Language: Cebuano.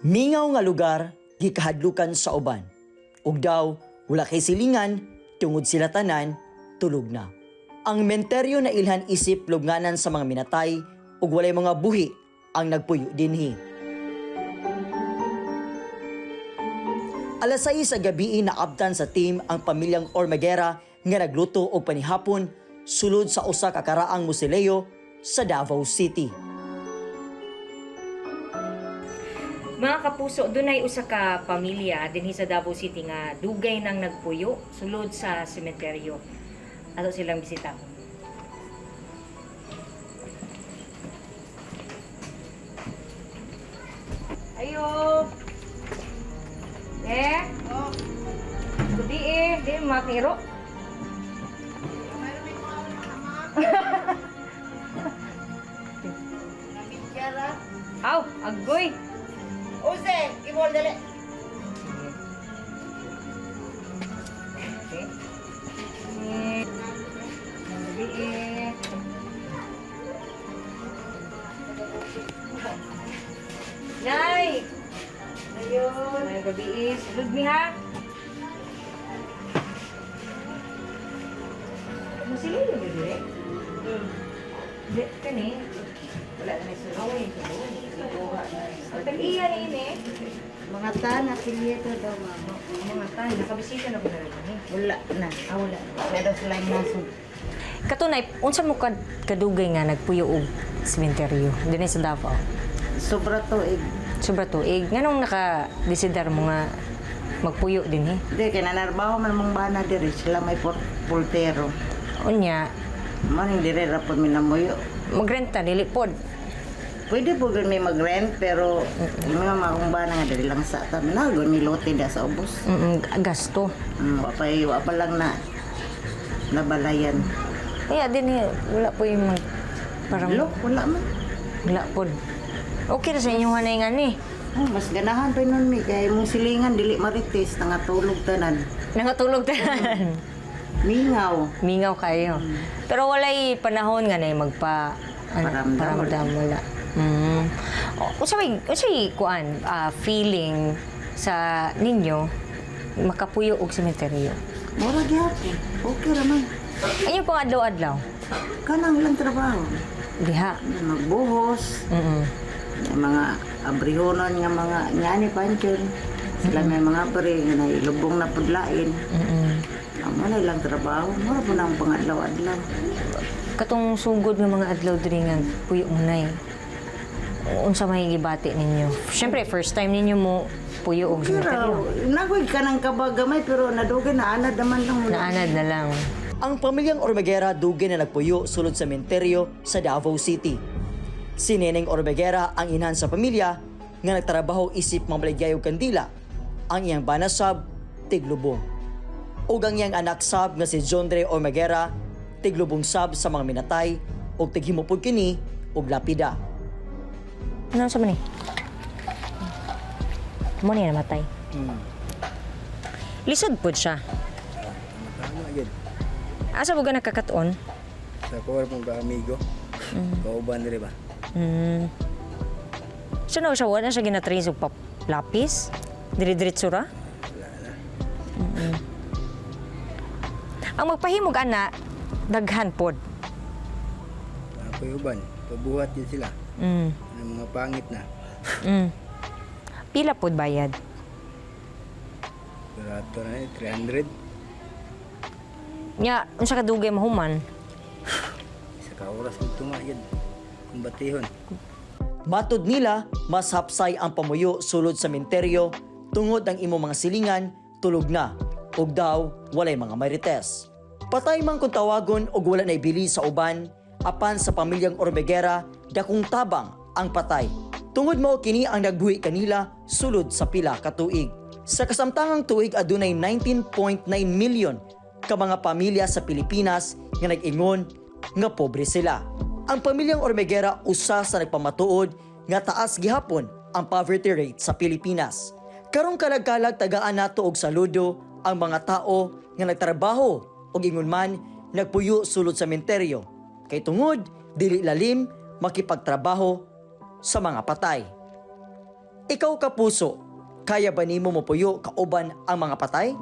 Mingaw nga lugar gikahadlukan sa uban. Ug daw wala kay silingan tungod sila tanan tulog na. Ang menteryo na ilhan isip lubnganan sa mga minatay ug walay mga buhi ang nagpuyo dinhi. Alas 6 sa gabi, naabtan sa team ang pamilyang Ormaguera nga nagluto og panihapon sulod sa usa ka karaang musileo sa Davao City. Mga kapuso, dunay usa ka pamilya dinhi sa Davao City nga dugay nang nagpuyo sulod sa sementeryo. Ato silang bisita. Ayo. Eh? Oh. Gabi eh, di makiro. Aw, agoy. Use, ibol dali. Okay. Eh, gabi eh. Nay! Ayun. Ngayong gabi eh. Sulod mi ha. Musili yung gabi eh. Di, kani. Wala na may sulod. Tag-iya ni ini. Mga tan, apelyido daw, mama. Mga tayo, nakabisita na ko na rin eh. Wala na. Ah, wala. Pero sila yung nasod. Katunay, unsa mo kadugay nga nagpuyo og sementeryo dinhi sa Davao? Sobra tuig. Sobra tuig. Nganong naka-desidar mo nga magpuyo dinhi? Hindi, kaya nanarbaho man mong bana diri. Sila may pultero. Unya, Maning diri ra po minamuyo. magrenta dili pod. Pwede po gani mag-rent, pero yung mga akong bana nga diri lang sa tabi na, gani lote da sa ubos. Gasto. Wa pa lang na nabalayan. Kaya dinhi wala po yung mag parang Lo, wala man. wala pod. Okay ra sa inyo hanay nga ni. Oh, mas ganahan pa nun mi kay mong silingan dili marites nangatulog tanan. Nangatulog tanan. Mingaw. Mingaw kayo. Pero walay panahon nga na magpa ano, Paramdam, paramdam wala. O, usa may kuan feeling sa ninyo makapuyo og sementeryo? Mura gyapon. Okay ra man. Inyo pang adlaw-adlaw. Kanang ilang trabaho. Diha. Magbuhos, yung mga abrihonon nga mga ngani pansyon. Sila may mga pre nga nailubong na pudlain. Ang mga ilang trabaho, mura po na ang pangadlaw-adlaw. Katong sugod nga mga adlaw diri nga puyo mo nay. Unsa may gibati ninyo? Syempre first time ninyo mo puyo og Pero sementeryo. nagoy ka ng kabagamay pero nadugay na anad naman lang. Naanad na lang. Ang pamilyang Ormeguera dugay na nagpuyo sulod sa menteryo sa Davao City. Si Neneng Ormeguera ang inahan sa pamilya nga nagtrabaho isip mambaligay og kandila. Ang iyang bana sab tiglubong. Ug ang iyang anak sab nga si Jondre Ormeguera tiglubong sab sa mga minatay ug tighimo pud kini og lapida. Ano sa man ni? Mo ni namatay. Lisod pod siya. Tama yun. Asa mo ka nakakatuon? Sa kuwar pong ka-amigo. Kauban diri ba? So no, siya wala siya ginatrace og lapis? Dire-diretso ra? Wala na. Ang magpahimog ana, daghan pod. Ako'y uban. Pabuhat din sila. Ang mga pangit na. Pila pod bayad? Pero ato na eh, 300. Nya, unsa ka dugay mahuman? Isa ka oras magtunga yun. Kung batihon. Matod nila, mas hapsay ang pamuyo sulod sa menteryo tungod ang imong mga silingan tulog na ug daw walay mga marites. Patay man kung tawagon og wala na ibili sa uban, apan sa pamilyang Ormeguera dakong tabang ang patay. Tungod mao kini ang nagbuhi kanila sulod sa pila ka tuig. Sa kasamtangang tuig adunay 19.9 million ka mga pamilya sa Pilipinas nga nag-ingon nga pobre sila. Ang pamilyang Ormeguera usa sa nagpamatuod nga taas gihapon ang poverty rate sa Pilipinas. Karong kalag-kalag tagaan nato og saludo ang mga tao nga nagtrabaho og ingon man nagpuyo sulod sa menteryo kay tungod dili lalim makipagtrabaho sa mga patay. Ikaw, kapuso, kaya ba nimo mopuyo kauban ang mga patay?